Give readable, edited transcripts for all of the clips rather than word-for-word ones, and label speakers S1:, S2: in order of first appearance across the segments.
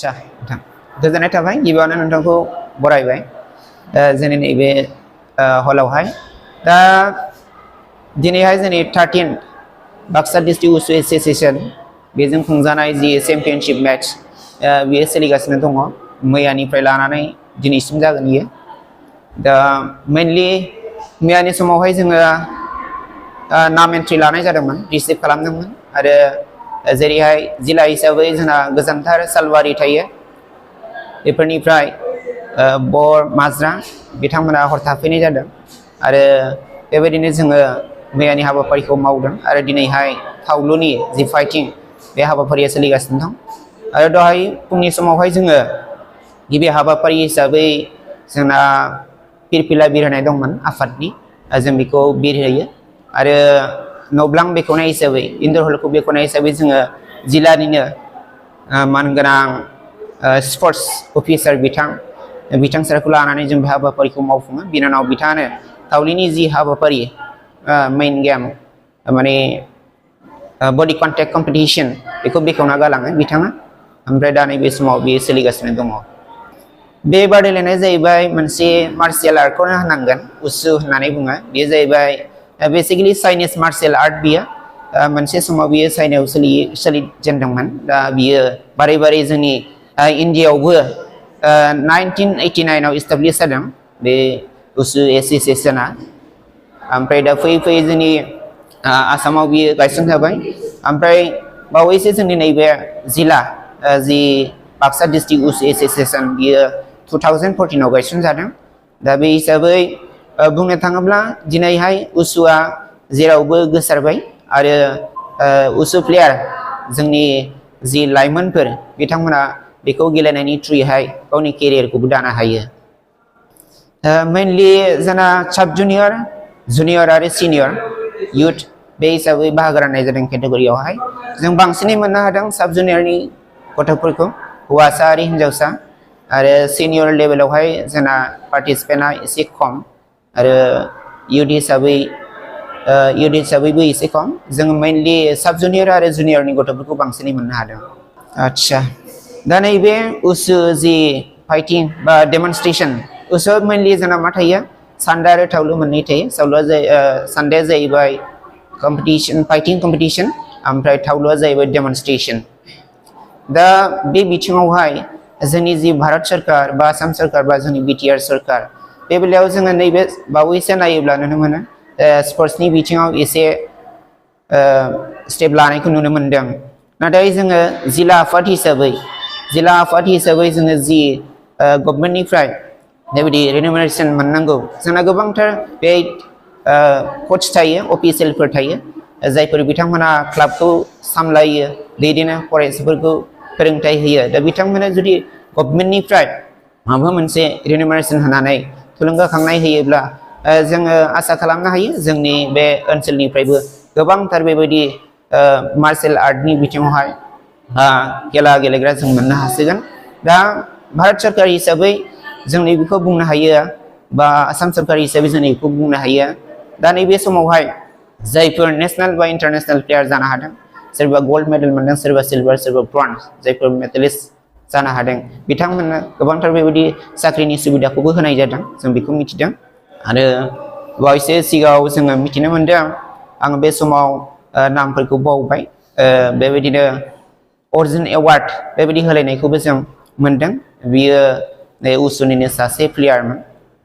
S1: आदसा नोंथां गोजोननाय थाबाय गिबियावनो नोंथांखौ बरायबाय जोंनि नैबे हलावहाय दा दिनैहाय जोंनि 13 बाक्सा डिस्ट्रिक्ट उसु एसोसिएशन बेजों खुंजानाय जि चेम्पियनशिप मैच बेयो सोलिगासिनो दङ मैयानिफ्राय लानानै दिनैसिम जागोन बियो दा मेनलि मैयानि समावहाय जोङो नाम एन्ट्रि लानाय जादोंमोन रिसिभ खालामदोंमोन आरो जेरैहाय जिल्ला हिसाबै जोंना गोजानथार सालबारि थायो बेफोरनिफ्राय बर माज्रा बिथांमोना हर थाफैनाय जादों आरो बेबायदिनो जोङो मैयानि हाबाफारिखौ मावदों आरो दिनैहाय थावलुनि जि फाइटिं बे हाबाफारिया सोलिगासिनो दं आरो दहाय फुंनि समावहाय जोङो गिबि हाबाफारि हिसाबै जोंना फिरफिला बिरहोनाय दंमोन आफादनि जों बेखौ बिरहोयो आरो नब्लां बेखेवनाय हिसाबै इन्डर हलखौ बेखेवनाय हिसाबै जोङो जिल्लानिनो मानगोनां स्पर्ट्स अफिसार बिथां सारखौ लानानै जों बे हाबाफारिखौ मावफुङो बिनि उनाव बिथाङानो थावलिनि जि हाबाफारि मेइन गेम माने बडि कन्टेक्ट कम्पिटिशन बेखौ बेखेवना गालाङो बिथाङा ओमफ्राय दा नैबे समाव बेयो सोलिगासिनो दङ बे बादायलायनाया जाहैबाय मोनसे मार्शियेल आर्टखौनो होनांगोन उसु होननानै बुङो बेयो जाहैबाय बेसिकेलि चाइनिस मार्शियेल आर्ट बियो मोनसे समाव बियो चाइनायाव सोलिजेनदोंमोन दा बियो बारै बारै जोंनि इन्डियायावबो 1989 आव इस्टाब्लिश जादों बे उसु एसोसिएशना ओमफ्राय दा फैयै फैयै जोंनि आसामाव बियो गायसनजाबाय ओमफ्राय बावैसो जोंनि नैबे जिल्ला जि बाक्सा डिस्ट्रिक्ट उसु एसोसिएशन बियो 2014 आव गायसनजादों दा बे हिसाबै बुंनो थाङोब्ला दिनैहाय उसुआ जेरावबो गोसारबाय आरो उसु प्लेयार जोंनि जि लाइमोनफोर बिथांमोना बेखौ गेलेनायनि थ्रुयैहाय गावनि केरियारखौबो दानो हायो मेनलि जोंना साब जुनियर जुनियर आरो सिनियर युथ बे हिसाबै बाहागो राननाय जादों केटेगरियावहाय जों बांसिनै मोननो हादों साब जुनियरनि गथ'फोरखौ हौवासा आरो हिन्जावसा आरो सिनियर लेभेलावहाय जोंना पार्टिसिपेन्टआ एसे खम आरो युथ हिसाबैबो एसे खम जों मेनलि साब जुनियर आरो जुनियरनि गथ'फोरखौ बांसिनै मोननो हादों आदसा दा नैबे उसु जि फाइटिं बा डेमनस्ट्रेशन उसुआव मेनलि जोंना मा थायो सान्दा आरो थावलु मोननै थायो सान्दाया जाहैबाय कम्पिटिशन फाइटिं कम्पिटिशन ओमफ्राय थावलुआ जाहैबाय डेमनस्ट्रेशन दा बे बिथिङावहाय जोंनि जि भारत सरकार बा आसाम सरकार बा जोंनि बिटिआर सरकार बे बेलायाव जोङो नैबे बावैसो नायोब्ला नुनो मोनो स्पर्ट्सनि बिथिङाव एसे स्टेप लानायखौ नुनो मोनदों नाथाय जोङो जिल्ला आफाद हिसाबै जोङो जि गभर्नमेन्टनिफ्राय बेबायदि रिनिउमारेसन मोननांगौ जोंना गोबांथार बे कच थायो अफिसियेलफोर थायो जायफोर बिथांमोना क्लाबखौ सामलायो दैदेनो फरायसाफोरखौ फोरोंथाइ होयो दा बिथांमोना जुदि गभर्नमेन्टनिफ्राय माबा मोनसे रिनिउमारेसन होनानै थुलुंगाखांनाय होयोब्ला जोङो आसा खालामनो हायो जोंनि बे ओनसोलनिफ्रायबो गोबांथार बेबायदि मार्शियेल आर्टनि बिथिङावहाय खेला गेलेग्रा जों मोननो हासिगोन दा भारत सरकार हिसाबै जों नैबेखौ बुंनो हायो बा आसाम सरकार हिसाबै जों नैबेखौ बुंनो हायो दा नैबे समावहाय जायफोर नेशनेल बा इन्टारनेशनेल प्लेयार जानो हादों सोरबा गल्ड मेडेल मोनदों सोरबा सिलभार सोरबा ब्रन्ज जायफोर मेडेलिस्ट जानो हादों बिथांमोननो गोबांथार बेबायदि साख्रिनि सुबिदाखौबो होनाय जादों जों बेखौ मिथिदों आरो बावैसो सिगाङाव जोङो मिथिनो मोनदों आं बे समाव नामफोरखौ बावबाय बेबायदिनो अर्जुन एवार्ड बेबायदि होलायनायखौबो जों मोनदों बियो उसुनिनो सासे प्लेयारमोन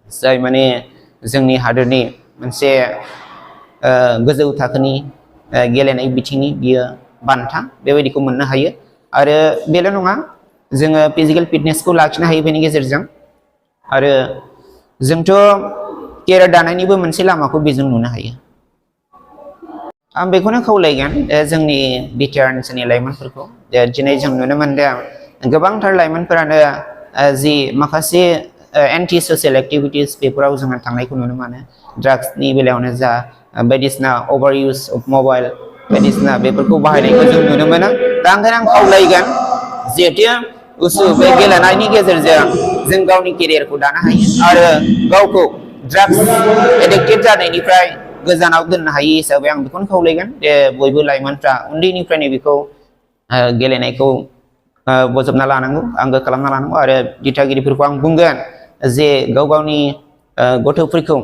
S1: जाय माने जोंनि हादोरनि मोनसे गोजौ थाखोनि गेलेनाय बिथिंनि बियो बान्था बेबायदिखौ मोननो हायो आरो बेल' नङा जोङो फिजिकेल फिटनेसखौ लाखिनो हायो बेनि गेजेरजों आरो जोंथ' केरियार दानायनिबो मोनसे लामाखौ बेजों नुनो हायो आं बेखौनो खावलायगोन जोंनि बिटिआर ओनसोलनि लाइमोनफोरखौ दिनै जों नुनो मोनदों गोबांथार लाइमोनफोरानो जि माखासे एन्टि ससियेल एक्टिभिटिस बेफोराव जोङो थांनायखौ नुनो मोनो ड्राग्सनि बेलायावनो जा बायदिसिना अभार इउज अफ मबाइल बायदिसिना बेफोरखौ बाहायनायखौ जों नुनो मोनो दा ओंखायनो आं खावलायगोन जिहेतु उसु बे गेलेनायनि गेजेरजों जों गावनि केरियारखौ दानो हायो आरो गावखौ ड्राग्स एडिक्टेड जानायनिफ्राय गोजानाव दोननो हायो हिसाबै आं बेखौनो खावलायगोन जे बयबो लाइमोनफ्रा उन्दैनिफ्रायनो बेखौ गेलेनायखौ बजबना लानांगौ आंगो खालामना लानांगौ आरो दिथागिरिफोरखौ आं बुंगोन जे गाव गावनि गथ'फोरखौ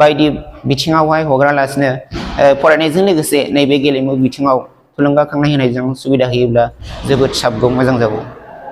S1: बायदि बिथिङावहाय हगारालासिनो फरायनायजों लोगोसे नैबे गेलेमु बिथिङाव थुलुंगाखांनाय होनायजों सुबिदा होयोब्ला जोबोद साबगौ मोजां जागौ।